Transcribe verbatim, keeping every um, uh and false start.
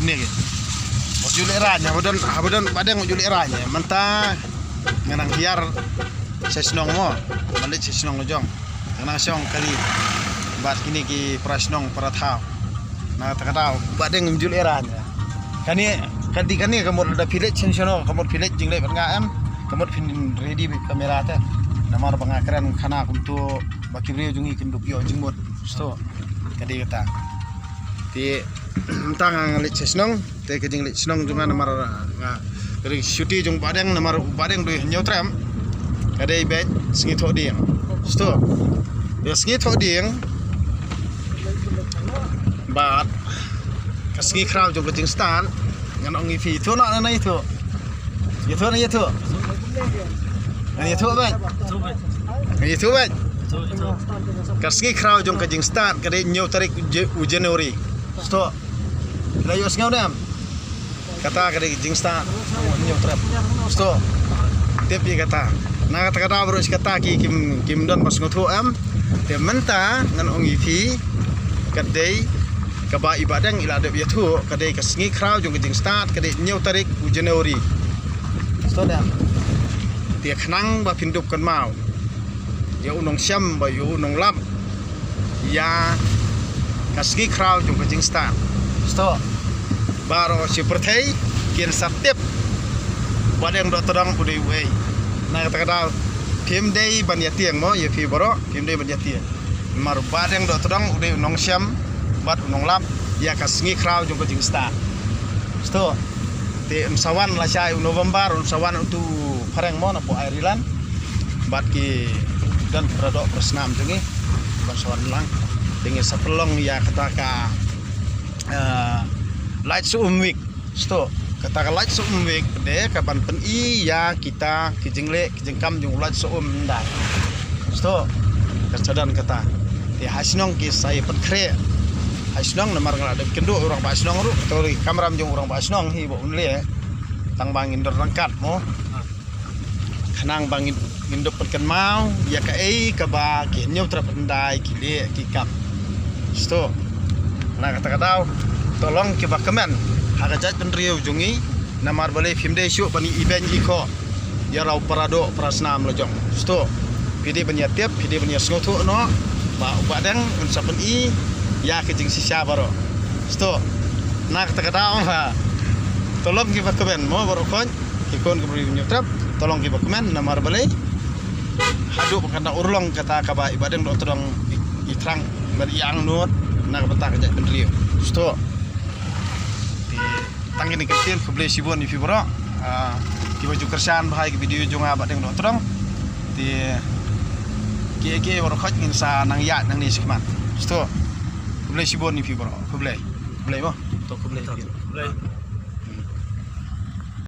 Ni ki. Wat ju leh rang, haba don, haba don Bah Deng wat ju leh rang. Mynta nga nang hiar sha shnong mo. Nga leit sha shnong la jong. Nga nang shong kali. Bad kine ki para shnong para thaw. Na kata ka daw Bah Deng ym ju leh rang. Kane, kane, kane ka mut lada phi leit sha shnong, ka mut phi leit jingleh bad nga em. Ka mut phin ready bad kamera te. Namar ba nga kren khana kumto ba ki briew jong ngi kin dup ïoh jingmut. Sdang. Ka dei kata. Te mynta nga nga leit sha shnong, te ka jingleit shnong jong nga namar nga ka dei shuti jong Bah Deng namar Bah Deng dei hynñiew trep. Ka dei beit sngi Thohdieng. Sdang. Ïa sngi Thohdieng. Bad ka sngi khraw jong ka jingstad ngan ong ïa phi, ïathuh noh ne ïathuh. Ïathuh ne ïathuh. Ngan ïathuh beit. Ngan ïathuh beit. Ka sngi khraw jong ka jingstad ka dei hynñiew tarik u Je-, u January. Sdang. La ïohsngew ne em? Kata ka dei ka jingstad hynñiew trep. Sdang. Tip ïa kata. Na kata ka daw baroh shi katta ki kim, kim don ba sngewthuh em. Te mynta ngan ong ïa phi ka dei kaba i Bah Deng i la dep ïathuh, ka dei ka sngi khraw jong ka jingstad, ka dei hynñiew tarik u January. Sdang. Te khnang ba phin dup kynmaw ïa u nongshem bad ïa u nonglap ïa ka sngi khraw jong ka jingstad. Sdang. Baroh shi pyrthei kin sa tip Bah Deng Dohtdong u dei uei. Na kata ka daw phim dei ban ïatieng mo, ïa phi baroh phim dei ban ïatieng. Namar Bah Deng Dohtdong u dei u nongshem bad u nonglap ïa ka sngi khraw jong ka jingstad. Sdang. Te un sa wan lashai u November, un sa wan uto u phareng mo na poh Ireland. Bad ki don para doh para snam jong ngi ban sa wan lang. Te ngin sa pynlong ïa kata ka, eh, Lait Sohum Week. Sdang. Kata ka Lait Sohum Week de ka ban pyni ïa kita ki jingleh ki jingkam jong u Lait Sohum Hyndai. Sdang. Ka sa don kata. Te ha shnong ki sa ïa pynkhreh ha shnong namar nga la dep kynduh u rangbah shnong ruh, kato ki kamram jong u rangbah shnong hi ba un leh. Tang ba ngin don ryngkat mo. Khnang ba ngin, ngin dup pynkynmaw ïa kaei kaba ki hynñiew trep hyndai ki leh ki kap. Sdang. Na kata ka daw to long kiba kmen ha ka jaitbynriew jong ngi. Namar balei phim dei shuh ban ïa ibeiñ ikhoh ïa u para doh para snam la jong. Sdang. Phi dei ban ïa tip, phi dei ban ïa sngewthuh noh ba u Bah Deng un sa pyni ïa ka jingshisha baroh. Sdang. Na kata ka daw ha to long kiba kmen mo baroh khoit. Ki khun ki briew hynñiew trep to long kiba kmen namar balei? Haduh ba kan da urlong kata kaba i Bah Deng Dohtdong i, i thrang ban ïa angnud na ka bynta ka jaitbynriew. Sdang. Te tang kine ki ktien, khublei shibun ïa phi baroh. Ah, kiba ju kyrshan bha ïa ki video jong nga Bah Deng Dohtdong. Te kiei kiei baroh khoit ngin sa nang ïaid nangne shakhmat. Sdang. Khublei shibun ïa phi baroh. Khublei. Khublei mo. To khublei. Khublei.